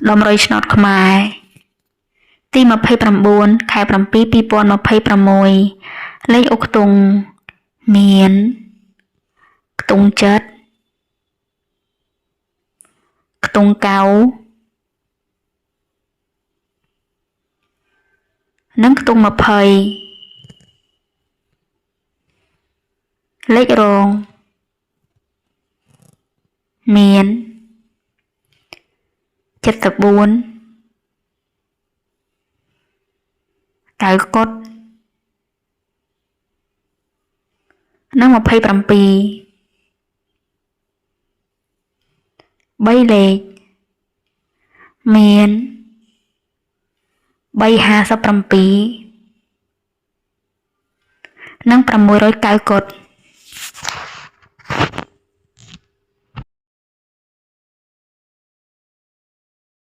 តម្រុយឆ្នោតខ្មែរទី29ខែ7 2026លេខអុកខ្ទង់មានខ្ទង់7ខ្ទង់9និងខ្ទង់20លេខរងមាន74កៅកុដនិង27 3លេខមាន357និង609កុដ។